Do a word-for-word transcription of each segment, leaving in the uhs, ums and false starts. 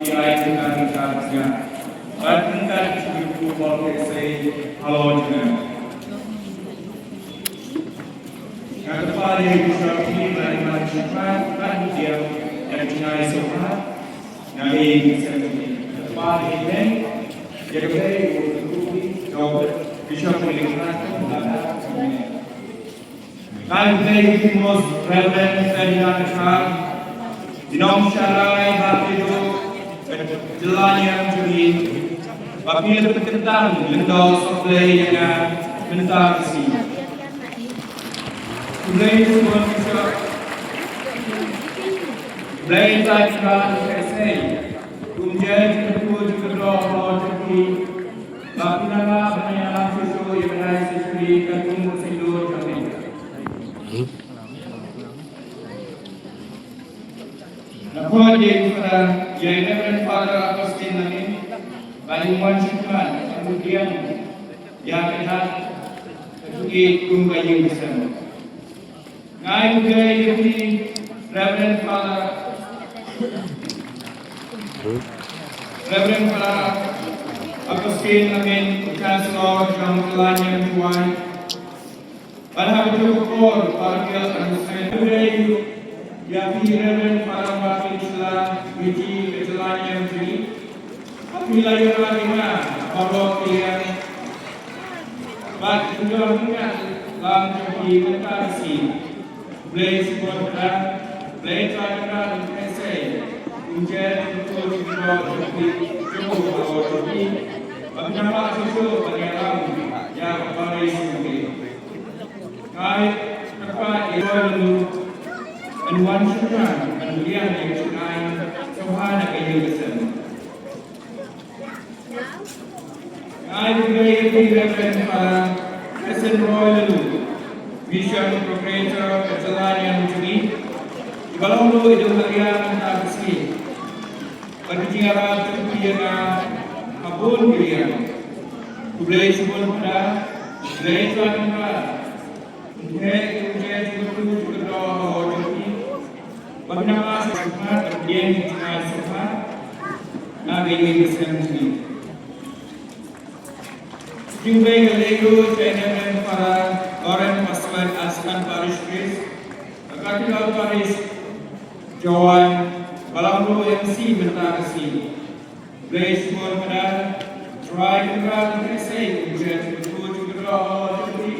Ai tynka tynka tynka. Bad tynka tynka tynka bor ke sei halor jnga. Nga kyrpad ïa u Bishop Lee Baniman Shipman ban diam ïa ka jngai sngewbha. Nga ïa ka sem. Nga kyrpad ïa u Blei ïa ka Blei u Tyntu jong u Bishop Lee Baniman. Ngan pynlong ïa ki Most Reverend Ferdinand Khan, ki nongshakri ba ki dei ka jylla Niam jong ngi, ba ki la pynkyntang lyngdoh sohblei ïa nga mynta ka sngi. Khublei shibun Bishop. Khublei Trai Kynrad Kynthei Ïesei. Kumjuh jingkyrkhu jingkyrdoh halor jong phi. Ba phi nang lah ban ïalam shuh shuh ïa ka dai shisha ka kum ka saiñdur jong phi. Nga khot ïa u Father, ïa u Reverend Father Augustine Lamin, ban wan shakmat, ban pdiang ïa ka dak ka jong ki kum ka ïing ka sem. Nga ai khublei ïa phi, Reverend Father, Reverend Father Augustine Lamin, u Chancellor jong ka Jylla Niam Jowai. Bad ha kajuh ka por, Father Bill Anderson, khublei ïa phi, Reverend Father Martin Shylla, VC ka Jylla Niam Jowai. Phi la ïarap ïa nga baroh ki liang. Bad ka jingïarap jong phi mynta ka sngi. Blei shibun Trai, Blei Trai Kynrad Kynthei Ïesei. Kumjuh jingkyrkhu jingkyrdoh jong phi, jong u baroh jong phi. Ba phin nang lah shuh shuh ban ïalam ïa ka parish jong phi. Nga ai kyrpad ïa u Roy Laloo ban wan shakmat ban pdiang ïa ka jingïaseng sngewbha na ka ïing ka sem. Nga ai khublei ïa phi Reverend Father Hesson Roy Laloo, Mission Proprietor ka Jylla Niam Jowai, kiba long ruh i dong ha ïing mynta ka sngi. Bad ka jingïarap jong phi ïa nga ha bun ki liang. Khublei shibun Father, Blei Trai Kynrad. Kumjuh kumjuh jingkyrkhu jingkyrdoh halor jong phi. Ba phin nang lah sngewbha ban pdiang ïa ka jingïaseng sngewbha na ka ïing ka sem jong phi. Jingkhublei ka leit ruh sha i Reverend Father Lawrence Pastor, Assistant Parish Priest, ka Cathedral Parish Jowai, ba long ruh MC mynta ka sngi. Blei shibun Father, Trai Kynrad Kynthei Ïesei, kumjuh jingkyrkhu jingkyrdoh halor jong phi.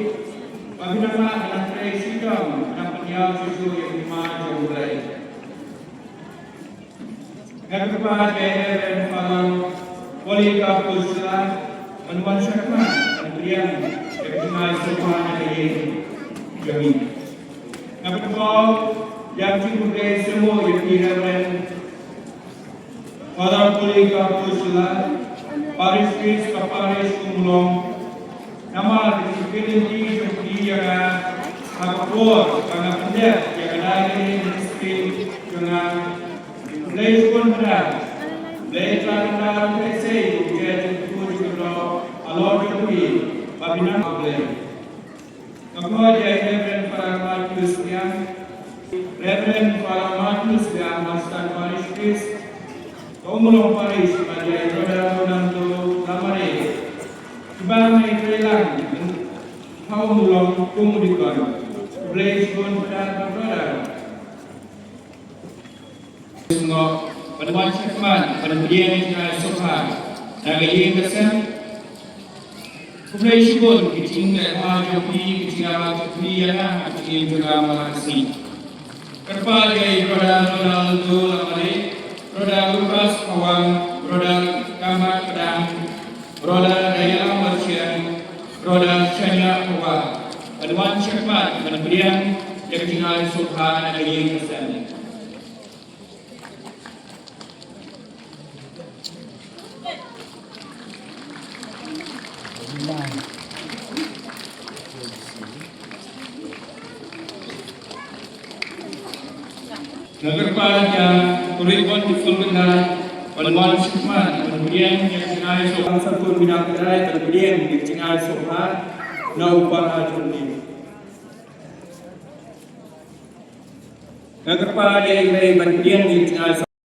Ba phin nang lah ban trei shitom, ban pynïar shuh shuh ïa ka hima jong U Blei. Nga kyrpad ïa i Reverend Father Polycarp Shylla ban wan shakmat ban pdiang ïa ka jingïaseng sngewbha na ka ïing jong ngi. Nga kyrpad ïa ka jingkhublei sngewbha ïa phi Reverend Father Polycarp Shylla, Parish Priest ka Parish Ummulong. Namar ka jingkyrkhu jong phi ïa nga ha ka por ba nga pyndep ïa ka diary ministry jong nga. Khublei shibun Father. Blei Trai Kynrad Kynthei Ïesei, kumjuh jingkyrkhu jingkyrdoh halor jong phi. Ba phin nang Blei. Nga khot ïa i Reverend Father Matthew Sbiang. Reverend Father Matthew Sbiang, Assistant Parish Priest ka Ummulong Parish, bad ïa i Brother Ronaldo Lamare, kiba ngi trei lang ha Ummulong kum u deacon. Khublei shibun Father bad Brother. Sngewbha ban wan shakmat ban pdiang ïa ka jingïaseng sngewbha na ka ïing ka sem. Khublei shibun ki jingïarap jong phi, ki jingïarap jong phi ïa nga ha ka jingim jong nga man la ka sngi. Kyrpad ïa i Brother Ronaldo Lamare, Brother Lucas Pawang, Brother Kamat Padang, Brother Dayang Marchian, Brother Shania Pawang ban wan shakmat ban pdiang ïa ka jingïaseng sngewbha na ka ïing ka sem. Nga kyrpad ïa u Reverend Dixon Khyndai ban wan shakmat ban pdiang ïa ka jingïaseng sngewbha. Sngewbha ban pdiang ïa ka jingïaseng sngewbha na u para jong ngi. Nga kyrpad ïa i Mei ban pdiang ïa ka jingïaseng sngewbha.